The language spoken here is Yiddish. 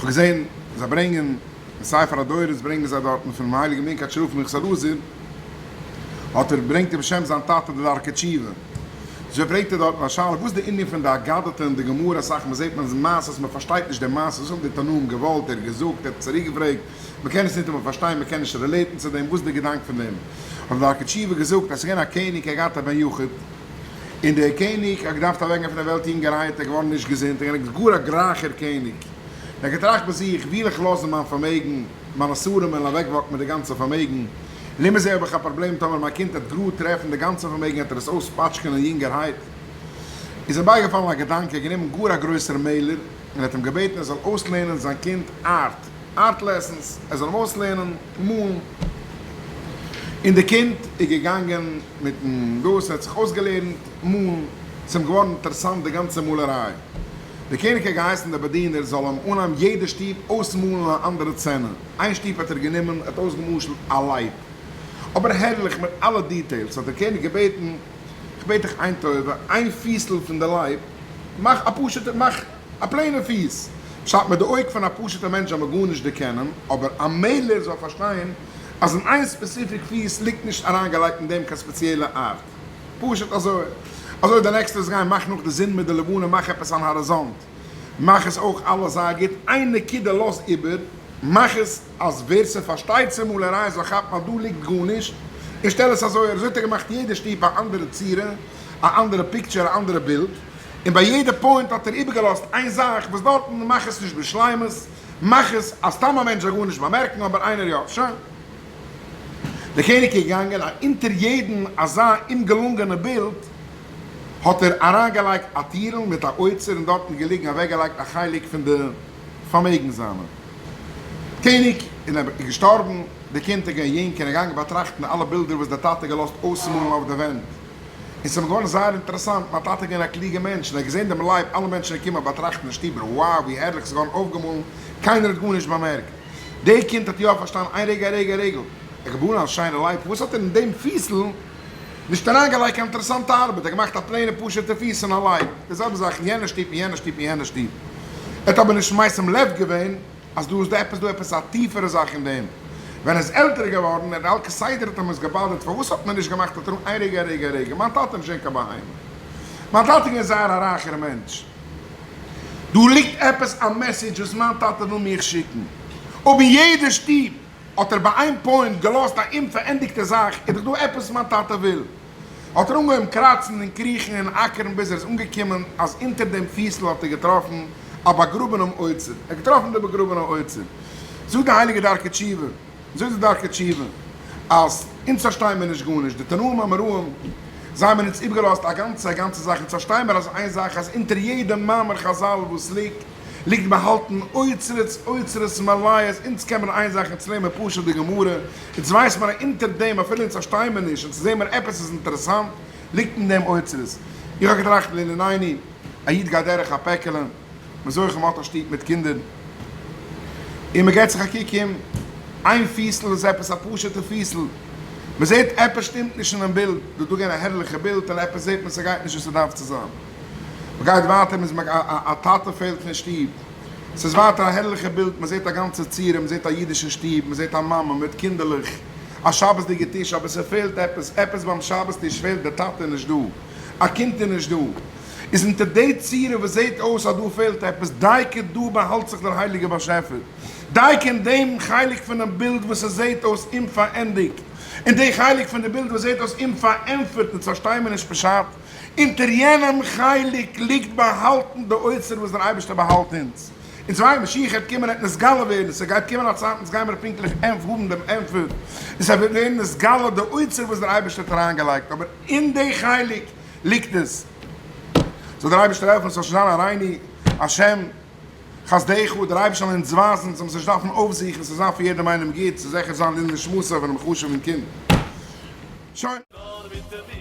כ'האב געזען זיי ברענגען אין ספר הדורות ברענגען זיי דארטן פונעם הייליגן מונקאטשער רב מנחת אלעזר האט ער ברענגט ער בשם זיין טאטע די דרכי תשובה אזוי פרעגט ער דארטן א שאלה וואס איז די ענין פון די אגדתא אין די גמרא אסאך מאל זעט מען מעשות מען פארשטייט נישט די מעשה וואס האבן די תנאים געוואלט ער האט געזאגט ער האט צוריק געפרעגט מען קען עס ניטאמאל פארשטיין מען קען נישט relate ן צו דעם וואס איז די געדאנק פון דעם האט די דרכי תשובה געזאגט אז ס'איז געווען א קעניג ער האט געהאט א בן יחיד און דער קעניג האט געדארפט אוועקגיין פון דער וועלט יונגערהייט, ער איז געווארן נישט געזונט, ער איז געווען גאר א גרייכער קעניג. ער האט געטראכט ביי זיך, וויל איך לאזן מיין פארמעגן, מיינע שרים וועלן אוועקוואקן מיט די גאנצע פארמעגן, לעומת זה האב איך א פראבלעם, טאמער מיין קינד וועט גראד טרעפן די גאנצע פארמעגן וועט ער עס אויספאטשקענען יונגערהייט. איז אים בייגעפאלן א געדאנק, ער האט גענומען גאר א גרויסער מעלער, און האט אים געבעטן ער זאל אויסלערנען זיין קינד art, art lessons, ער זאל אים אויסלערנען מאלן. און די קינד איז געגאנגען מיטן דאס, ער האט זיך אויסגעלערנט מאלן, ס'איז אים געווארן אינטערעסאנט די גאנצע מאלעריי. דער קעניג האט געהייסן דער באדינער זאל אים אנהייבן יעדע שטוב אויסמאלן א אנדערע סצענע. איין שטוב האט ער גענומען, ער האט אויסגעמשל'ט א לייב, אבער הערליך מיט אלע details, האט דער קעניג געבעטן, כ'בעט דיך איין טובה, איין פיסל פון די לייב, מאך א פשוטע, מאך א plain ע פיס, פשט מיט די אויג פון א פשוטע מענטש זאל מען גארנישט דערקענען, אבער א מעלער זאל פארשטיין אז אין איין specific פיס ליגט נישט אריינגעלייגט אין דעם קיין ספעציעלע art. פשוט אזוי. אזוי די נעקסטע איז גיין מאך נאך די זון מיט די לבנה מאך עפעס אן האריזאנט. מאך עס אויך אלעס זייער גוט, איין נקודה לאז איבער, מאך עס אז ווער ס'פארשטייט צו מאלעריי זאל כאפן אז דא ליגט גארנישט, און שטעל עס אזוי, אזוי האט ער געמאכט יעדע שטוב א אנדערע צורה, א אנדערע picture, א אנדערע בילד. און ביי יעדע point האט ער איבערגעלאזט איין זאך וואס דארטן מאך עס נישט בשלימות, מאך עס אז סתם א מענטש זאל גארנישט באמערקן אבער איינער יא. שוין. דער קעניג איז געגאנגען אז אונטער יעדן אזא אומגעלונגענע בילד האט ער אריינגעלייגט א טירל מיט א אוצר און דארטן געליגן אוועקגעלייגט א חלק פון די פארמעגן זיינע. קעניג איז געשטארבן, די קינד איז געווען יונג און איז געגאנגען באטראכטן אלע בילדער וואס דער טאטע האט געלאזט אויסמאלן אויף די ווענט. און ס'איז מיר געווארן זייער אינטערעסאנט, מיין טאטע איז געווען א קלוגער מענטש, און ער האט געזען דעם לייב, אלע מענטשן זענען געקומען באטראכטן די שטיבער, wow ווי הערליך ס'איז געווארן אויפגעמאלן, קיינער האט גארנישט באמערקט. דער קינד האט יא פארשטאנען, איין רגע, א רגע, א רגע, ער האט געבארן א שיינע לייב, פארוואס האט ער אין דעם פיסל נישט אריינגעלייגט קיין אינטערעסאנטע ארבעט, ער האט געמאכט א plain ע פשוט'ע פיס און א לייב, די זעלבע זאך אין יענע שטוב, אין יענע שטוב, אין יענע שטוב. ער האט אבער נישט משים לב געווען אז דא איז דא עפעס דא עפעס א טיפערע זאך אין דעם. ווען ער איז עלטער געווארן און על כסדר האט אים עס געבאדערט פארוואס האט מען נישט געמאכט א טראן איין רגע א רגע א רגע מיין טאטע איז נישט געווען קיין בהמה מיין טאטע איז געווען זייער א רייכער מענטש דא ליגט עפעס א message וואס מיין טאטע וויל מיך שיקן אויב אין יעדע שטוב האט ער ביי איין point געלאזט א אומפארענדיגטע זאך איז דאך דא עפעס וואס מיין טאטע וויל. האט ער אנגעהויבן קראצן און קריכן און אקערן ביז ער איז אנגעקומען אז אונטער דעם פיסל האט ער געטראפן א באגראבענעם אוצר, ער האט געטראפן די באגראבענע אוצר. זאגט די הייליגע דרכי תשובה, זאגט די דרכי תשובה, אז אונז פארשטיי מיר נישט גארנישט, די תנאים אמוראים, זיי האבן אונז איבערגעלאזט א גאנצע א גאנצע זאך, אונז פארשטיי מיר אז איין זאך, אז אונטער יעדע מאמר חזל וואס ליגט, ליגט באהאלטן אוצרות אוצרות מלאות, אונז קען מען איין זאך אונז לערן מיר פשוט די גמרא, אונז ווייס מיר אז אונטער דעם אפילו אונז פארשטיי מיר נישט, אונז זעהן מיר עפעס איז אינטערעסאנט, ליגט אין דעם אוצרות. איך האב געטראכט לענינינו, א איד גייט דורך א פעקעלע, מען זוכה מען האט א שטוב מיט קינדער, און מען געט זיך א קוק אום, איין פיסל איז עפעס א פשוטע פיסל, מען זעט עפעס שטימט נישט אינעם בילד, דא דא געווען א הערליכע בילד און עפעס זעט מען ס'גייט נישט ווי ס'דארף צו זיין. מ'גייט ווייטער מ'איז מג א א טאטע פעלט פון שטוב, ס'איז ווייטער א הערליכע בילד מ'זעט א גאנצע צורה מ'זעט א אידישע שטוב מ'זעט א מאמע מיט קינדערלעך א שבת'דיגע טיש אבער ס'פעלט עפעס עפעס ביים שבת טיש פעלט די טאטע איז נישט דא א קינד איז נישט דא איז אונטער די צורה וואס זעט אויס אז דא פעלט עפעס דייקא דא באהאלט זיך דער הייליגער באשעפער דייקא אין דעם חלק פונעם בילד וואס עס זעט אויס אומפארענדיגט אין די חלק פון די בילד וואס זעט אויס אומפארענטפערט אונז פארשטיי מיר נישט פשט. אונטער יענעם חלק ליגט באהאלטן די אוצר וואס דער אייבערשטער באהאלט אונז. אונז ווייסן משיח העט קומען העט נתגלה ווערן, ס'גייט קומען א צייט אונז גיימער פונקטליך האבן דעם ענטפער, און ס'וועט ווערן נתגלה די אוצר וואס דער אייבערשטער האט אריינגעלייגט, אבער אין די חלק ליגט עס. זאל דער אייבערשטער העלפן עס זאל שוין זיין הראינו השם חסדך, דער אייבערשטער זאל אונז ווייזן, זאל מען זיך נישט דארפן אויפזוכן, ס'זאל זיין פאר יעדעם איינעם גוט, ס'זאל זיכער זיין לעילוי נשמתו פונעם חשוב'ן קינד. שוין. נאר מיט.